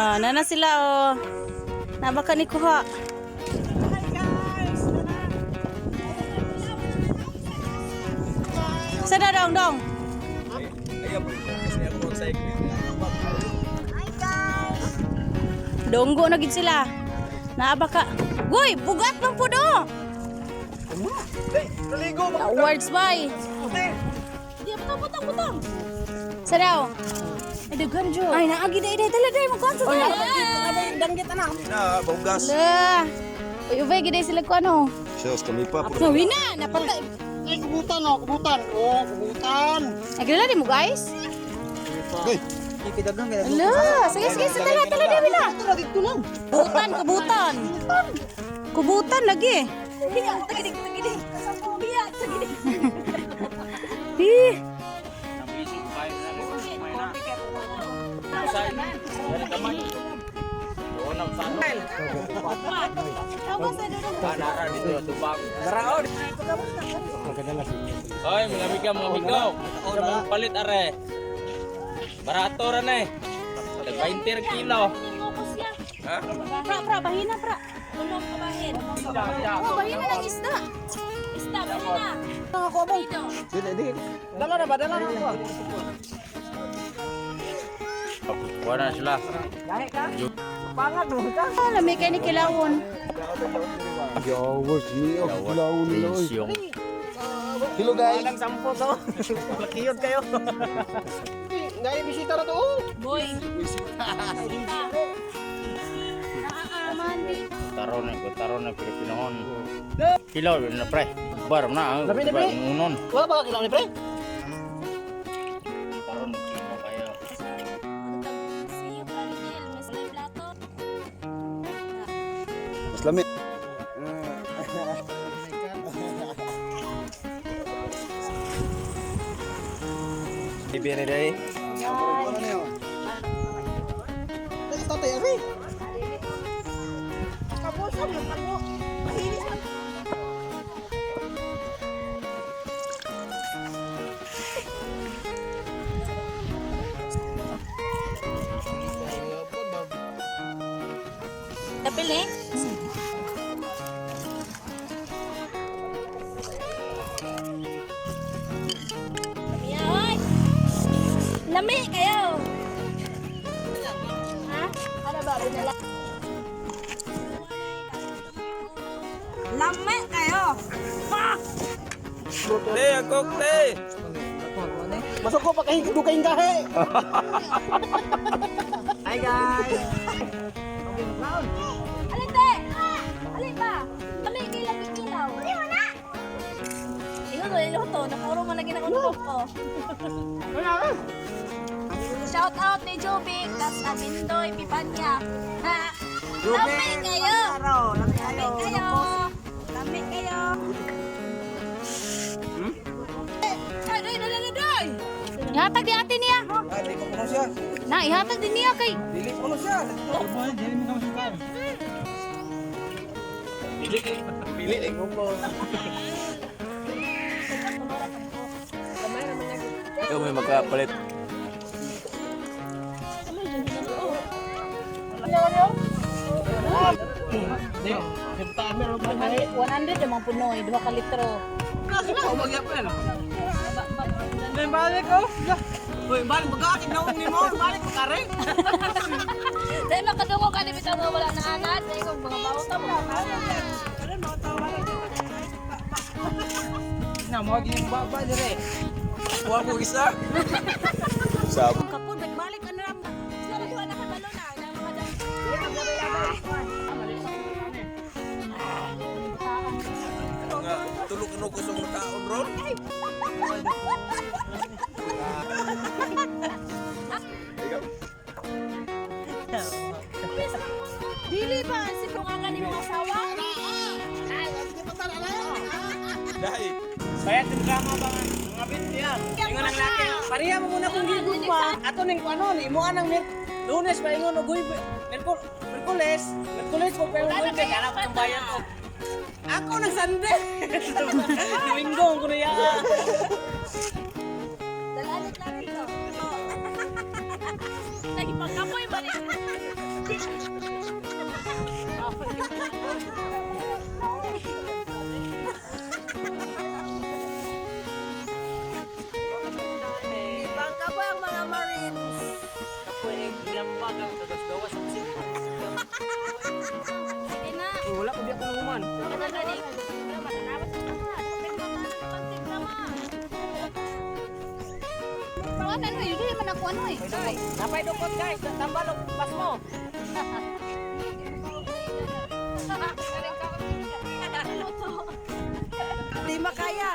Ah, nana sila oh. Nabaka ni kuha. Sa na dong dong. Donggo na gid sila. Naaba ka. Goy, bugat man po do. Naligo ba? Awards bay. Di butang butang butang. Sa daw. Ay daghan jo. Ay naagi day day dala day magkuan sa day. Danggit anak. Na, bahugas. La. Uy, ubay gid day sila kuan oh. Shucks, kami pa. No, wina, napatay. Ay, kubutan oh, kubutan. Oh, kubutan. Ay gila di mo guys. Hoy, Ala, sige sige sige tala tala day wina. Tara dito lang. Kubutan, kubutan. Kubutan lagi. Hi. Oy, mga amiga, mga amigo. Sa mga palit are. Barato ra na eh. Tag 20 kilo. Pra, pra, bahina, pra. Oh, bahina ng isda. Isda, bahina. Dala na ba? Dala na ba? Wala na sila. Pangag mo ka. Ah, lami kay ni Kilawon. Yowers, niyo. Kilawon nila, oy. Yung Hello guys. Walang sampo to. Lakiyod kayo. Ngay bisita na to. oh. Boy. taron na, taron na Pilipinoon. Kilo na pre. Bar na. Labi, labi. Unon. Wala ba kilaw ni pre? Taron na kilo kayo. Mas lami. Ibene day. Ay, tatay ari. Tapil eh. Lami kayo. Ha? Ano ba? Binala? Lami kayo. Te, akok te. Masuk ko pa kay dukay gahe. Hi guys. Alin te? Alin ba? Lami kay lami kilaw. Hindi mo na. Ingon mo niluto, napuro mo na ginang ko. Shout out ni Jubik, tas Amindoy, Pipanya. Ha? Lami kayo. Lami Lami kayo. Lami kayo. Ay, day, day, day, day. Ihatag di ate niya. Ah, di ko puno siya. Na, ihatag din niya kay. Dili puno siya. Pili eh. Ikaw may magkapalit. One hundred ang mga puno eh, 2 ka litro. Balik ko. Uy, balik pagkaakit na ni mo, balik pagkare. Dahil makadungo ka ni bitaw nga wala na anad, dahil kung mga bawta mo. Na mo gini baba dire. Kuha ko isa. Sab. Kapon, balik ano ram. Sila ko na kabalo na ng mga dam. Nga tulog ano kusog na kaon ron. Dili ba si Kung ang gani mga asawa. Dai. Bayat din drama ba nga? Mga binti yan. Ingon ang laki. Pareha mo muna kung gigugma. Ato ning kuano ni imo anang mer Lunes pa ingon og Huwebes. Merkules, Merkules ko pero Huwebes anak kong bayan ko. Ako nang Sunday. Domingo ko na ya. Dalalit lang ito. Nagipagkapoy ba ni? Bangka po ang mga Marines. Kapoy, gilambag ang gagas-gawas ang sin. Sige na. Wala ko di ako nanguman. Wala gani. Wala matanawa sa mga. Ano ano yun? Dili man ako ano eh. Napay dukot guys, tambal og pas mo. Di makaya.